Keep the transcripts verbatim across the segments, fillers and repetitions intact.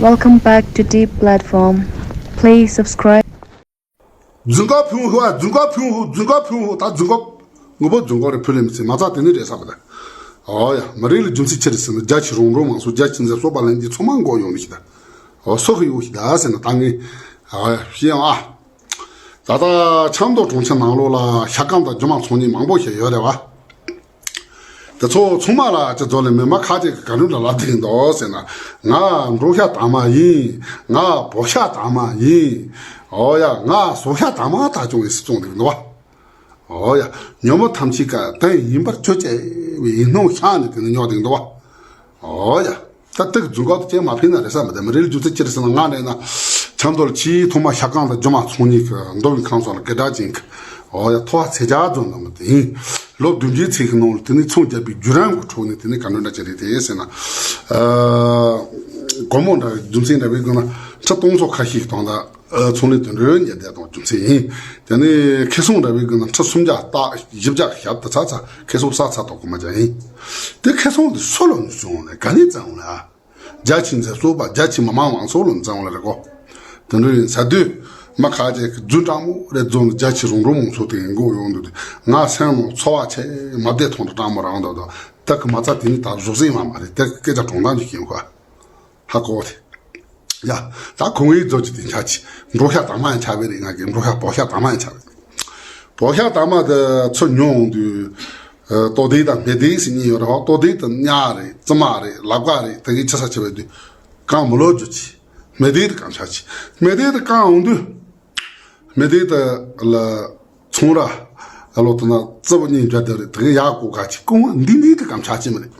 Welcome back to Deep Platform. Please subscribe. རྫུན་རྐུབ་ཕུང་ཧུ་ཨ། རྫུན་རྐུབ་ཕུང་ཧུ། རྫུན་རྐུབ་ཕུང་ཧུ། ད་རྫུན་རྐུབ། ངོ་བོ་རྫུན་རྐུབ་རེད། ཕུ་ལེ་མི་ཚེ་མ་རྩ་དེ་ནི་རེད་ས་པ་ད། ཨོ་ཡ། མི་རིགས་ལ་རྒྱུ་མཚན་ཆེ་རེད་ཟེར་ན། རྒྱ་ཆེ་རོང་འབྲོག་མང་ཚོགས། རྒྱ་ཆེ་མཛེས་སོགས་པ་ལན་འདི་ཚང་མ་མགོ་ཡོང་ནི་ཞིག་ད། ཨོ་སོ་ཧི་ཡོ་ཞིག་ད་ཟེར་ན་ད་ངས། ཨོ་ཡ། ཤེས་ཡོང་ཨ། ད་ལྟ་ཆབ་མདོ་གྲོང་ཁྱེར་ནང་ལོགས་ལ་ཤ་སྐམ་དང་རྒྱུ་མ་ཚོང་མཁན་མང་པོ་ཞིག་ཡོད་རེད་བ། དེ་ཚོ་ཚང་མ་ལ་ཅི་ཚོ་ལས་མི་མ་ཁ་ཅིག་གི་ག་འདྲ་ལ་ལབ་དེ་འདུག་ཟེར་ན། ང་འབྲོག་ཤ་དྭངས་མ་ཡིན། ང་བོད་ཤ་དྭངས་མ་ཡིན། ཨོ་ཡ། ང་ཟོག་ཤ་དྭངས་མ་ད་ཅུང་ཡིན་སྲིད་སྐྱོང་དེ་འདུག་བ། ཨོ་ཡ། ཉོན་མོངས་ཐམས་ཅད་ཀ་དེ་ཡིན་པར་ཆོས་ཅན། ཡིན་སྣང་ཤ་ནི་དེ་ནི་ཉོག་དེ་འདུག་བ། ཨོ་ཡ། ད་དེ་གི་རྫུན་རྐུབ་དེ་ཅན་མ་ཕན་ན་རེད་ས་མི་དེ། མི་རིགས་ལ་རྒྱུ་མཚན་ཅི་རེད་ཟེར་ན། ང་རེད་ན་ཆབ་མདོ་ལ་ཆེས་ཐོག་མ་ཤ་སྐམ་དང་རྒྱུ་མ་ཚོང་མཁན་གི་མདོ་དབུས་ཁམས་གསུམ་ལ་སྐད་གྲགས་ཅན་གི། ཨོ་ཡ། ཐོ་བ་ཚེ་རྒྱལ་རྫོང་ནང་མི་དེ་ཡིན། ལོ་བདུན་བརྒྱའི་ཚེ་གི་ནང་ལ་དེ་ནས་ཚོང་རྒྱག་པའི་བརྒྱུད་རིམ་གི་ཁྲོད་ནས་དེ་ནས་ག་འདྲ་འདྲ་ཅི་རེད་དེ་ཟེར་ན། ཨ། སྒོར་མོ་འདྲ་བའི་རྒྱུ་མཚན་འདྲ་བའི་སྒང་ན་ཁྲི་སྟོང་ཚོ་ཁ་ཤས་གི་དང་ད། ཚོང་ལས་དོན་འགྲུལ་ཉེ་བསྡད་དང་རྒྱུ་མཚན་ཡིན། དེ་ནས་ཁེ་བཟང་འདྲ་བའི་སྒང་ན་ཁྲི་སུམ་བརྒྱ་ལྟ་བཞི་བརྒྱ་ཞབས་ཏུ་ཚ་ཚ་ཁེ་བཟང་ས་ཚ་ཐོག་གི་མ་ཅང་ཡིན། དེ་ཁེ་བཟང་དེ་སུ་ལ་ནུས་བྱུང་ལ་ག་ནས་བཙལ་འོང་ལ། རྒྱ་ཆེ་མཛེས་སོགས་པ་རྒྱ་ཆེ་མི་མང་མང་ཚོགས་ལ་བཙལ་འོང་ལ་རེད་གོ། དོན་འགྲུལ་ཡིན་ས་དུས་མ་ཁ་ཅིག་རྫུན་དྲང་མོ་རེད། རྫུན་རྒྱ་ཆེ་རོང་འབྲོག་མང་ཚོགས་དེ་མགོ་ཡོང་འདུག་དེ། ང་སེམས་ནང་ཚོར་བ་ཆེ་མ་བདེ་ཐོག་ཏུ་དྲང་མོ་རང་འདུག་དོ། དེ་གི་མ་རྩ་དེ་ནི་ད་བཟོ་སྲིད་མ་མ་རེད། དེ་གི་སྐད་ཆ་དྲང་གཏམ་ཞིག་ཡིན་གོ། ཧ་གོ་བ་དེ། ཡ། ད་གོང་ངའི་རྫོགས་ཀྱི་དེ་ཆ་ཆི། འབྲོག་ཤ་དྭངས་མ་ཡང་ཆ་བས་རེད། ང་གི་འབྲོག་ཤ་བོད་ཤ་དྭངས་མ་ཡང་ཆ་བས། བོད་ཤ་དྭངས་མ་དེ་ཚོ་ཉོ་འོང་དུས། ཨ། ལྟོ་ལྡན་དང་སྨན་ལྡན་ཟེར་གཉིས་ཡོད་རེད། ལྟོ་ལྡན་དེ་གཉའ་རེད། རྩི་མ་རེད། ལག་པ་རེད། དེ་གའི་ཆི་ས་ཆི་བས་དུས་གང་མི་ལོ་རྒྱུ་ཆི། སྨན་ལྡན་དེ་གང་ཆ་ཆི། སྨན་ལྡན་དེ་གང་འོང་དུས། སྨན་ལྡན་དེ་ལ་ཚོང་ར་ལོ་དེ་ན་རྩི་བོ་གཉིས་འཇོག་དེ་རེད། དེ་གའི་ཡག་གོ་ག་ཆི། རྐང་བ་འདི་འདི་དེ་གང་ཆ་ཆི་མི་རེད།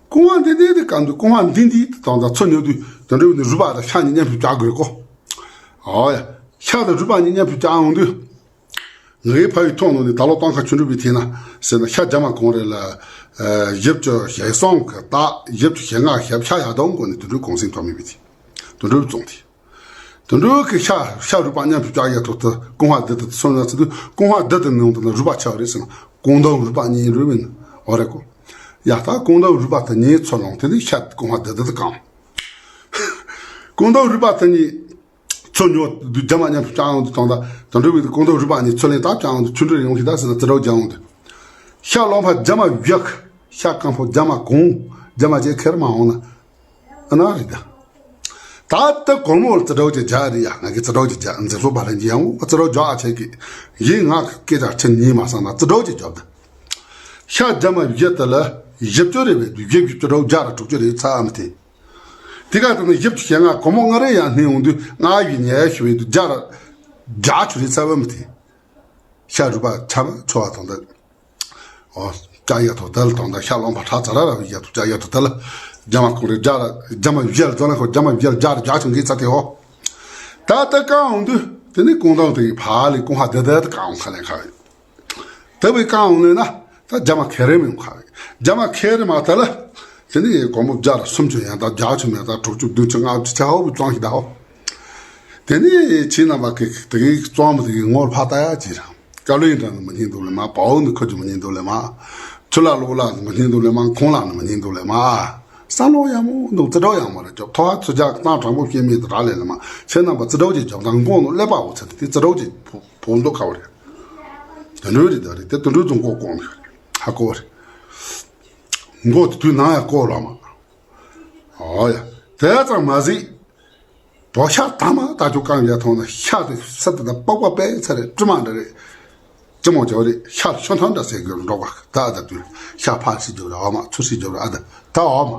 རྐང་བ་འདི་འདི་དེ་གང་འདུག་རྐང་བ་འདི་འདི་དེ་དང་ད་ཚོ་ཉོ་དུས་དོན་འགྲུབ་ནི་རུས་པ་དང་ཤ་གཉིས་མཉམ་དུ་བཅག་དགོས་གོ། ཨོ་ཡ། ཤ་དང་རུས་པ་གཉིས་མཉམ་དུ་བཅག་འོང་དུས། ངའི་ཕ་ཡུལ་ཐོག་ནང་ནས་ད་ལོ་སྟོན་ཁ་ཆུ་འགྲུབ་པའི་དེ་ན་ཟེར་ན། ཤ་རྒྱ་མ་གང་རེད་ལ། ཨ། བཞི་བཅུ་ཞེ་གསུམ་གི་རྟགས། བཞི་བཅུ་ཞེ་ལྔ་ཞེ་བཞི་ཡར་དང་གོ་ནས་དོན་འགྲུབ་གུང་སེང་ཐོབ་མེད་པའི་དེ། དོན་འགྲུབ་བཙོང་དེ། དོན་འགྲུབ་ཀྱི་ཤ་ཤ་རུས་པ་མཉམ་དུ་བཅག་ཡ་ཐོག་ཏུ་རྐང་བ་འདི་དེ་སོང་ན་ཚེ་དུས་རྐང་བ་འདི་དེ་ནང་དུ་ན་རུས་པ་ཆ་རེད་ཟེར་ན། རྐང་འདབ་རུས་པ་གཉིས་རུས་མིན་ན་འོ་རེད་གོ། ཡ། ད་རྐང་འདབ་རུས་པ་དེ་གཉིས་ཚོ་ལོང་དེ་ནི་ཤ་རྐང་བ་འདི་དེ་དེ་གང་། རྐང་འདབ་རུས་པ་དེ་གཉིས་ཚོ་ཉོ་དུས་རྒྱ་མ་མཉམ་དུ་བཅག་ཡོང་དུས་དང་ད་དོན་འགྲུབ་བི་དེ་རྐང་འདབ་རུས་པ་གཉིས་ཚོ་ལེན་ད་བཅག་ཡོང་དུས་ཆུ་འདྲ་ཡོང་ཞིག་ད་ཟེར་ན་རྩི་རོགས་རྒྱག་ཡོང་དུས། ཤ་རླངས་པ་རྒྱ་མ་བཞི། ཤ་སྐམ་པོ་རྒྱ་མ་གང་། རྒྱ་མ་བཅས་ཁེར་མ་འོང་ན། ཨ་ན་རི་ད། ད་ལྟ་གོར་མོ་ལ་རྩི་རོགས་ཀྱི་རྒྱ་རི་ཡ། ང་གི་རྩི་རོགས་ཀྱི་རྒྱ་མཛེས་སོགས་པ་ལ་འཇི་ཡང་རྩི་རོགས་རྒྱག་ཨ་ཆེ་གི། ཡིན་ང་གི་སྐད་ཆ་ཁྲི་གཉིས་མ་སང་ན་རྩི་རོགས་ཀྱི་རྒྱབ་ད། ཤ་རྒྱ་མ་བཞི་དེ་ལ་བཞི་བཅུ་རེ་བས་དུས་བཞི་བཞི་བཅུ་རོགས་རྒྱ་ར་དྲུག་ཅུ་རེ་ཚ་ཨ་མི་དེ། དེ་ག་དེ་ནི་བཞི་བཅུ་ཞེ་ལྔ་གོར་མོ་ལྔ་རེ་ཡང་སྣེ་འོང་དུས་ལྔ་བཞི་ཉི་ཤུ་བས་དུས་རྒྱ་ར་རྒྱ་ཆུ་རེ་ཚ་བ་མི་དེ། ཤ་རུས་པ་ཆ་བ་ཚོ་བ་དང་ད། ཨོ། ལྕགས་ཡ་ཐོག་དལ་དང་ད་ཤ་རླངས་པ་ཁྲག་ཚ་ར་ར་བའི་ཡ་ཐོག་ལྕགས་ཡ་ཐོག་དལ། རྒྱ་མ་ཁོང་རེ་རྒྱ་ར་རྒྱ་མ་བཞལ་རྫོང་ལ་ཁོ་རྒྱ་མ་བཞལ་རྒྱ་ར་རྒྱ་ཆུང་གི་ཚ་དེ་ཧོ། ད་ད་ཀ་འོང་དུས་དེ་ནི་ཀོང་ཏང་དེ་གི་ཕ་ལི་ཀོང་ཧ་དེ་དེ་ད་ཀ་འོང་ཁ་ལེ་ཁ་ཡོད། དེ་བའི་ཀ་འོང་ལེ་ན་ད་རྒྱ་མ་ཁེ་རེ་མི་འོང་ཁ་ཡོད། རྒྱ་མ་ཁེ་རེ་མ་ད་ལ། དེ་ནི་སྒོར་མོ་བརྒྱ་ར་སུམ་ཅུ་ཡང་ད་བརྒྱ་ཆུ་མེད་ད་དྲུག་ཅུ་བདུན་ཅུ་ལྔ་བཅུ་ཆ་ཧོ་བུ་ཙང་ཞིག་ད་ཧོ། དེ་ནས་ཁྱེད་རྣམ་པ་གི་དེ་གའི་གཙང་མ་དེ་གའི་ངོར་ཕ་ལྟ་ཡ་ཅི་ར། ཀ་ལོ་ཡིན་འདྲ་ནི་མི་སྙིང་འདུག་ལེ་མ། པའོ་ནི་ཁོ་ཅི་མི་སྙིང་འདུག་ལེ་མ། ཆུ་ལ་ལོ་ལ་ནི་མི་སྙིང་འདུག་ལེ་མ། ཁོང་ལ་ནི་མི་སྙིང་འདུག་ལེ་མ། ས་ལོ་ཡ་མོ་འདུག་རྩི་སྒྲོག་ཡ་མོ་རེ་ཅོབ་ཐོ་ཧ་ཚུ་ཇག་གཏང་དྲང་པོ་སྐྱེ་མེད་དུ་ར་ལེ་ལེ་མ། ཁྱེད་རྣམ་པ་རྩི་སྒྲོག་ཅི་ཅོབ་དང་མགོ་ནོ་ཀླད་པ་འོ་ཚེ་དེ་རྩི་སྒྲོག་ཅི་ཕོ་ཕོ་འདུག་ཁ་བ་རེ། དུད་འགྲོའི་རེ་ད་རེ་དེ་དུད་འགྲོའི་རྫོང་ཀོ་ཀོང་ནི་ཧ་གོ་བ་རེ། མགོ་དེ་དུས་ནང་ཡ་ཀོ་ལ་མ། ཨོ་ཡ། དེ་ཙམ་མ་ཟད། བོད་ཤ་དྭངས་མ་ད་ཅུ་གང་ཡ་ཐོང་ན་ཤ་དེ་སི་ཏི་ད་པགས་པ་པས་ཚ་རེ་དྲི་མ་འདྲ་རེ། ཅི་མོ་ཅོ་རེ་ཤ་ཤོན་ཐང་འདྲ་ཟེར་གི་འགྲོ་བ་ད་ད་དུས་ཤ་ཕར་སི་ཇོ་རེ་ཨོ་མ་ཚུར་སི་ཇོ་རེ་ཨ་ད་ད་ཨོ་མ།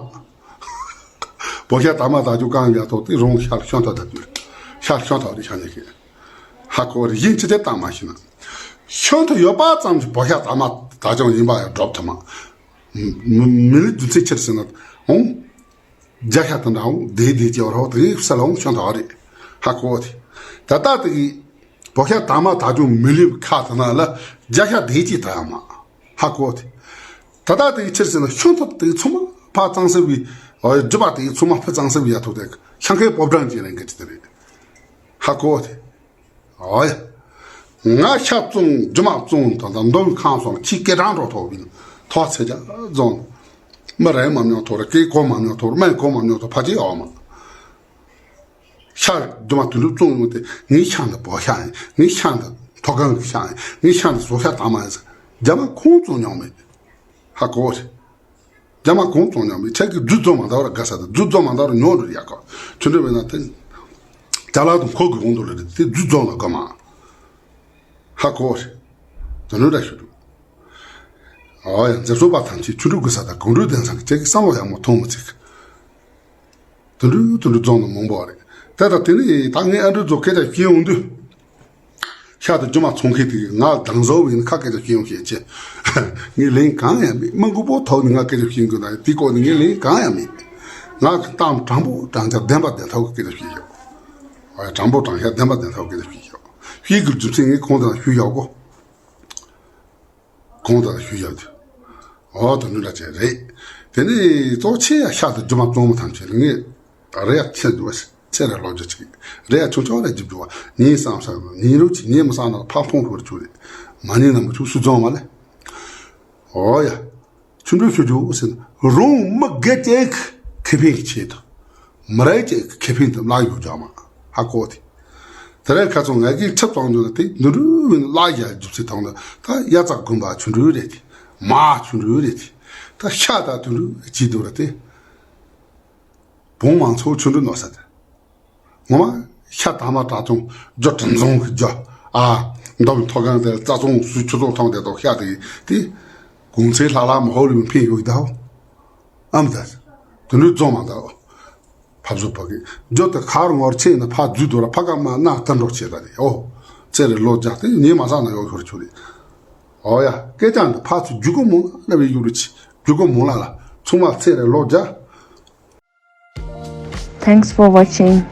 བོད་ཤ་དྭངས་མ་ད་ཅུ་གང་ཡ་ཐོང་དེ་རོང་ཤ་ཤོན་ཐང་ད་དུས་ཤ་ཤོན་ཐང་རེ་ཤ་ཉེ་གི་ཧ་གོ་རེ་ཡིན་ཅི་དེ་བཏང་མ་ཤེས་ན། ཤོན་ཐང་ཡོད་པ་ཙམ་གྱིས་བོད་ཤ་དྭངས་མ་ད་ཅུང་ཡིན་པ་ཡ་སྒྲོབ་ཐུབ་མ། མི་མི་ལི་རྒྱུ་མཚན་ཆེར་ཟེར་ན་འོང་། རྒྱ་ཤ་དང་འདྲ་འོང་དེ་དེ་ཅི་བར་ཧོ་དེ་ས་ལ་འོང་ཤོན་ཐང་རེད། ཧ་གོ་དེ། ད་ལྟ་དེ་གི་བོད་ཤ་དྭངས་མ་ད་ཅུང་མི་ལི་ཁ་ཐ་ན་ལ་རྒྱ་ཤ་དེ་ཅི་ད་ཡང་མ། ཧ་གོ་དེ། ད་ལྟ་དེ་གི་ཆེར་ཟེར་ན་ཤོན་ཐང་དེ་ཚང་མ་ཕ་གཙང་སེ་བའི་རྒྱུ་པ་དེ་ཚང་མ་ཕ་གཙང་སེ་བའི་ཡ་ཐོག་དེ་ཤང་ཁའི་པོབ་ཌང་ཅི་རེད་གི་ཅི་དེ་རེད། ཧ་གོ་དེ། ཨོ་ཡ། ང་ཤ་བཙོང་རྒྱུ་མ་བཙོང་དང་དང་འདོམ་ཁང་སོང་ཁྱི་སྐད་གྲང་འགྲོ་ཐོག་བིན་ཐོག་ཚེ་རྒྱ་རྫོང་། མི་རེ་མ་མྱོང་ཐོག་རེ་སྐད་གོ་མ་མྱོང་ཐོག་རེ་སྨན་གོ་མ་མྱོང་ཐོག་ཕ་ཅེ་ཨོ་མ། ཤ་རྒྱུ་མ་དུད་འགྲོ་བཙོང་ཡོང་དེ་ངའི་ཤ་འདི་བོད་ཤ་ཡིན། ངའི་ཤ་འདི་མཐོ་སྒང་གི་ཤ་ཡིན། ངའི་ཤ་འདི་བཟོ་ཤ་དྭངས་མ་ཡིན་ཟེར། རྒྱ་མ་གང་བཙོང་མྱོང་མེད། ཧ་གོ་རེད། རྒྱ་མ་གང་བཙོང་མྱོང་མེད། ཁྱེད་ཀྱིས་རྫུན་བཙོང་མ་འདའ་བར་དགའ་ས་དང་རྫུན་བཙོང་མ་འདའ་བར་ཉོ་འགྲོ་ཡག་ག་ཆུ་འདྲ་བས་ན་དེ། ཅ་ལག་དང་ཁོག་གི་འོང་དུ་ལ་རེད་དེ་རྫུན་བཙོང་ལ་དགའ་མ། ཧ་གོ་རེད། དོན་འགྲུབ་ར་ཞུ་འགྲོ། ཨོ་ཡ་མཛེས་བཟོ་པ་ཐམས་ཅད་ཆུ་འགྲུབ་དགོས་ས་དང་གང་འགྲུབ་ལྡན་ས་གི་ཁྱེད་ཀྱི་བསམ་བློ་ཡག་མོ་ཐོང་མི་ཚིག་དུད་འགྲོ་དུད་འགྲོ་རྫོང་དུ་མང་པོ་རེད། དེ་དང་དེ་ནས་ད་ངས་ཨ་འདྲ་རྫོགས་སྐད་ཆ་བཤད་ཡོང་དུས། ཤ་དང་རྒྱུ་མ་ཚོང་མཁན་དེ་ང་དང་བཟོ་བའི་ཁ་སྐད་ཆ་བཤད་ཡོང་བཤད་ཅེ། ངས་ལན་གང་ཡང་མེད། མི་མགོ་པོ་ཐོག་ནས་ང་སྐད་ཆ་བཤད་གི་ན་དེ་སྐོར་ནས་ངས་ལན་གང་ཡང་མེད། ང་གི་གཏམ་དྲང་པོ་དྲང་བཞག་བདེན་པ་བདེན་ཐོག་གི་སྐད་ཆ་བཤད་ཡོད། ཨ་དྲང་པོ་དྲང་བཞག་བདེན་པ་བདེན་ཐོག་གི་སྐད་ཆ་བཤད་ཡོད། བཤད་གི་རྒྱུ་མཚན་ངས་གོང་དུ་ཞུས་ཡོད་གོ། གོང་དུ་ཞུས་ཡོད་དུས། འོ་དོ་ནུ་ལ་ཅན་རེད། དེ་ནས་གཙོ་ཆེ་ཡ་ཤ་དང་རྒྱུ་མ་བཙོང་མི་ཐམས་ཅད་ལ་ངས་རེ་ཡ་ཆེ་འདུག་བ་ཆེ་རེ་ལོ་རྒྱུ་ཅིག་རེ་ཡ་ཆུང་ཆུང་རེ་རྒྱུ་རྒྱུ་བ་ཉིན་བསམ་བསམ་ཉིན་རོ་ཅིག་ཉིན་མི་བསམ་ན་ཕ་ཕོང་ཤོར་ཆུ་རེད། མ་ཉིན་ན་མི་ཆུ་སུ་བཙོང་མ་ལེ། འོ་ཡ། ཆུ་འགྲོ་ཤོད་རྒྱུ་ཟེར་ན་རང་མི་སྒེར་གཅིག་ཁེ་ཕན་གྱི་ཆེད་དུ། མི་རིགས་ཀྱི་ཁེ་ཕན་དུ་བརླག་ཡོད་ཀྱང་མ་ཧ་གོ་དེ། དེ་རིང་ཁ་སང་ང་གིས་ཁྲིད་བཏང་འདུག་ན་དེ་འདི་འདྲ་བའི་བརླག་ཡ་རྒྱུ་ཚེ་དང་ན་ད་དབྱར་རྩྭ་དགུན་འབའ་ཆུ་འདྲ་རེད་དེ། མ་ཆུ་འདྲ་རེད་དེ། ད་ཤ་ད་དུད་འགྲོ་ཅི་འདུག་ར་དེ། བོང་མང་ཚོ་ཆུ་འདྲ་ནོར་ས་དེ། ངོ་མ་ཤ་དྭངས་མ་དྲག་ཅུང་རྒྱུ་གྲུ་འཛོང་གི་རྒྱུ། ཨ། མདོ་མི་མཐོ་སྒང་དེ་རྩྭ་ཚོང་སུས་ཆུ་ཚོང་ཐོང་དེ་དོ་ཤ་དེ་དེ། གོང་ཚད་ལྷ་ལྷ་མ་ཧོ་ལུ་ཕན་ཡོད་ད་ཧོ། ཨམ་ད། དུད་འགྲོ་རྫོང་མ་ད་ཨོ། ཕབ་བཟོ་ཕ་གི་རྒྱུ་དེ་ཁར་ངོར་ཆེ་ན་ཕ་རྫུས་དོ་ར་ཕ་ག་མ་ན་ད་འགྲོ་ཆེ་ད་རེད་ཨོ། ཚེ་རེ་ལོ་རྒྱག་དེ་ཉེ་མ་ས་ན་ཡོད་ཤོར་ཆུ་རེད། ཨོ་ཡ་སྐད་ཅང་དུ་ཕ་ཚུ་རྒྱུ་གོ་མོ་ལ་བའི་ཡུ་རུ་ཆི་རྒྱུ་གོ་མོ་ལ་ལ་ཚུང་མ་ཚེ་རེ་ལོ་རྒྱག Thanks for watching.